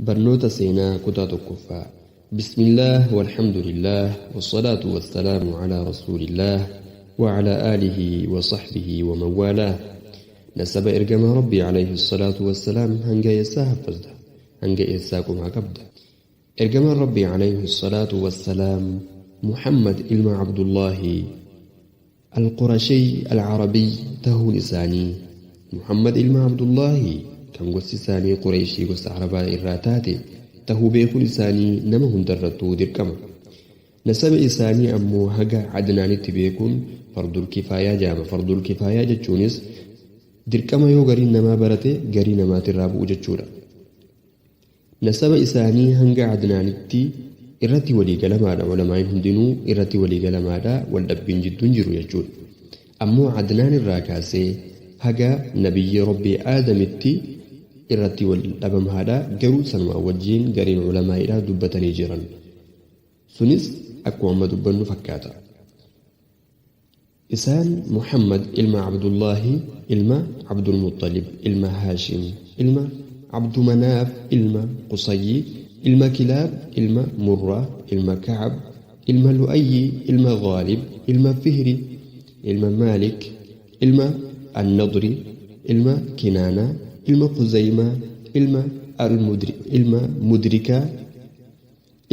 Barnoota seenaa kutaa tokkoffaa. Bismillaah walhamdulillaah wassalaatu wassalaamu alaa rasuulillaah wa alaa aalihi wa sahbihi wa man waalaah. Nasaba ergamaa Rabbii alayhi salaatu wassalaam hanga eessaa haffazda? Hanga eessaa qumaa qabda? Ergamaan Rabbii alayhi salaatu wassalaam Muhammad ilma Abdullaahi Al-Qurashiy Al-Arabiy tahuun isaanii, Muhammad ilma Abdullaahi kan gosti isaanii Qurayshii gosa Arabaa irraa taate tahuu beekuun isaanii nama hundarrattuu dirqama. Nasaba isaanii ammoo haga Adnaanitti beekuun fardul kifaayaa jedhama. Fardul kifaayaa jechuunis dirqama yoo gariin namaa barate garii namaatirraa bu'u jechuudha. Nasaba isaanii hanga Adnaanitti irratti walii galamaadha, ulamaa'iin hundinuu irratti walii galamaadha, wal dhabbiin jidduu hin jiru jechuudha. Ammoo Adnaan irraa kaasee haga Nabiyyii Rabbii Aadamitti irratti wal dhabamaadha, garuu sanumaan wajjiin gariin ulamaa'iidhaa dubbatanii jiran. Sunis akkuma amma dubbannu fakkaata. Isaan Muhammad ilma Abdullaahi ilma Abdulmuxxalib ilma Haashim ilma Abdumanaaf ilma Qusayyi ilma Kilaab ilma Murrah ilma Ka'ab ilma Lu'ayyi ilma Ghaalib ilma Fihri ilma Maalik ilma An-Nadri ilma Kinaanaa ilma Khuzaymaa ilma ilma Mudrikaa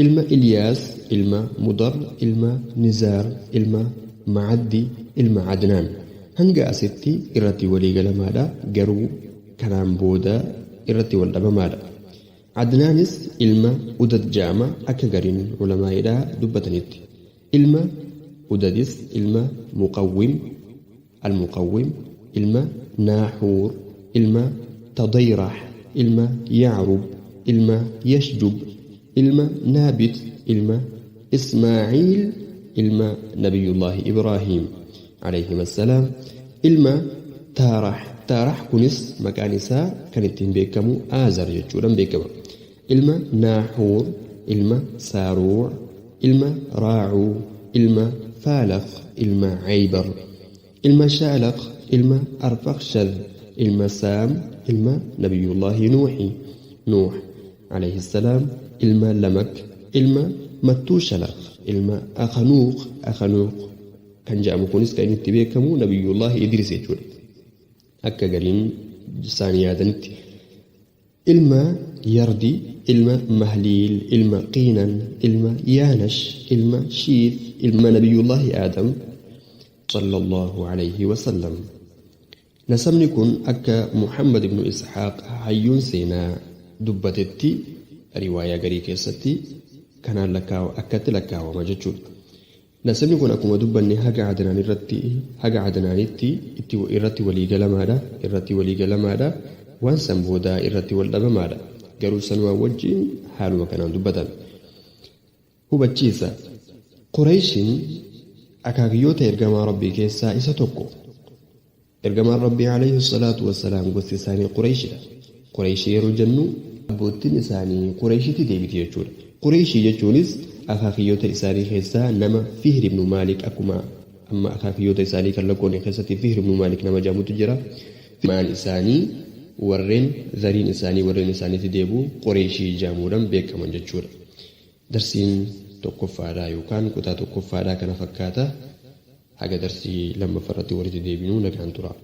Ilma Ilyaas ilma Mudar ilma Nizaar ilma Ma'addi ilma Adnaan. Hanga asitti irratti walii galamaadha, garuu kanaan booda irratti wal dhabamaadha. Adnaanis ilma Udad ja'ama akka gariin ulamaa'iidhaa dubbatanitti. Ilma Udadis ilma Muqawwim, Al-Muqawwim, ilma Naahuur, ilma Tadayrah, ilma Ya'rub, ilma Yashjub, ilma Naabit, ilma Ismaa'iil, ilma Nabiyyullaahi Ibraahiim, alayhimassalaam, ilma Taarah. Taarah kunis maqaan isaa kan ittiin beekamu Aazar jechuudhaan beekama. Ilma Naahuur, ilma Saaruuc, ilma Raacuu, ilma Faalaq, ilma Ceybar, ilma Shaalaq, ilma Arfakshad, ilma Saam, ilma Nabiyyullaahi Nuuhi, Nuuh, alayhi salaam, ilma Lamak, ilma Mattuushalaq, ilma Akhanuuq, Akhanuuq kan jedhamu kunis kan inni itti beekamu Nabiyyullaahi Idriis jechuudha. Akka gariin isaanii yaadanitti. Ilma Yardi, ilma Mahliil, ilma Qiinan, ilma Yaanash, ilma Shiith, ilma Nabiyyullaahi Aadam, Sallallaahu alayhi wa sallam. Nasabni kun akka Muhammad ibnu Ishaaq hayyuun seenaa dubbatetti riwaayaa garii keessatti kanaan lakkaawa akkatti lakkaawama jechuudha. Nasabni kun akkuma dubbanne haga Adnaan irratti haga Adnaanitti itti irratti walii galamaadha irratti walii galamaadha waan san boodaa irratti wal dhabamaadha garuu sanumaan wajjiin haaluma kanaan dubbatame. Hubachiisa Qureeyshiin akaakiyyoota ergamaa Rabbii keessaa isa tokko. Ergamaan Rabbii alayhi salaatu wassalaam gosti isaanii Qureeyshidha. Qureeyshii yeroo jennu abboottiin isaanii Qureeyshitti deebiti jechuudha. Qureeyshii jechuunis akaakiyyoota isaanii keessaa nama Fihr ibnu Maalik akkuma amma akaakiyyoota isaanii kan lakkoofne keessatti Fihr ibnu Maalik nama jedhamutu jira. Maan isaanii warreen zariin isaanii warreen isaaniitti deebi'u Qureeyshii jedhamuudhaan beekaman jechuudha. Darsiin tokkoffaadhaa yookaan kutaa tokkoffaadhaa kana fakkaata. Haga darsii lammaffa irratti walitti deebinuu nagaan turaa.